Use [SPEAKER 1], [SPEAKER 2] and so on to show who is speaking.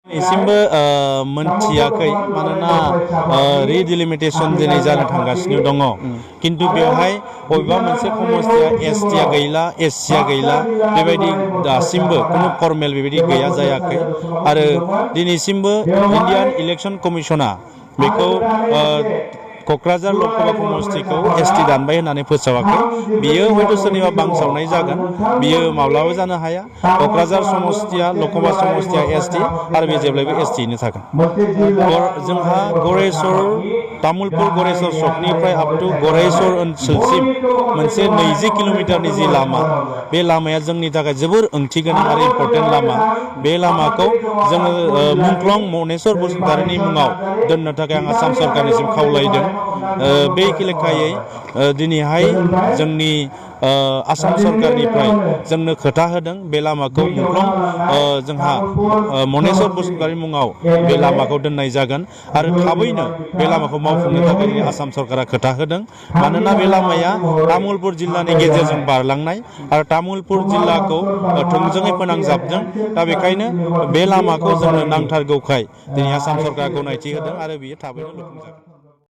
[SPEAKER 1] एसिमबो मोनथियाखै मानोना रिडिलिमिटेशन दिनै जानो थांगासिनो दङ किन्तु बेवहाय बबेबा मोनसे समस्तिया एसटिया गैला एससिया गैला बेबायदि दासिमबो कुनु फर्मेल बेबायदि गैया जायाखै आरो दिनैसिमबो इन्डियान इलेक्शन कमिशना बेखौ क'क्राझार लकसभा समस्तिखौ एसटि दानबाय होननानै फोसावाखै बियो हयथ' सोरनिबा बांसावनाय जागोन बियो माब्लाबा जानो हाया क'क्राझार समस्तिया लकसभा समस्तिया एसटि आरो बे जेब्लायबो एसटियैनो थागोन जोंहा गरेस्वर तामुलपुर गरेस्वर सकनिफ्राय आप टु गरेस्वर ओनसोलसिम मोनसे 20 किल'मिटारनि जि लामा बे लामाया जोंनि थाखाय जोबोर ओंथि गोनां आरो इम्पर्टेन्ट लामा बे लामाखौ जोङो मुंख्लं मनेस्वर बसुमतारिनि मुङाव दोननो थाखाय आं आसाम सरकारनिसिम खावलायदों बे लेखायै दिनैहाय जोंनि आसाम सरकारनिफ्राय जोंनो खोथा होदों बे लामाखौ मुंख्लं जोंहा मनेस्वर बसुमतारि मुङाव बे लामाखौ दोननाय जागोन आरो थाबैनो बे लामाखौ मावफुंनो थाखाय आसाम सरकारा खोथा होदों मानोना बे लामाया तामुलपुर जिल्लानि गेजेरजों बारलांनाय आरो तामुलपुर जिल्लाखौ थोंजोङै फोनांजाबदों दा बेखायनो बे लामाखौ जोंनो नांथारगौखाय दिनै आसाम सरकारा गनायथि होदों आरो बियो थाबैनो लुफुंजागोन।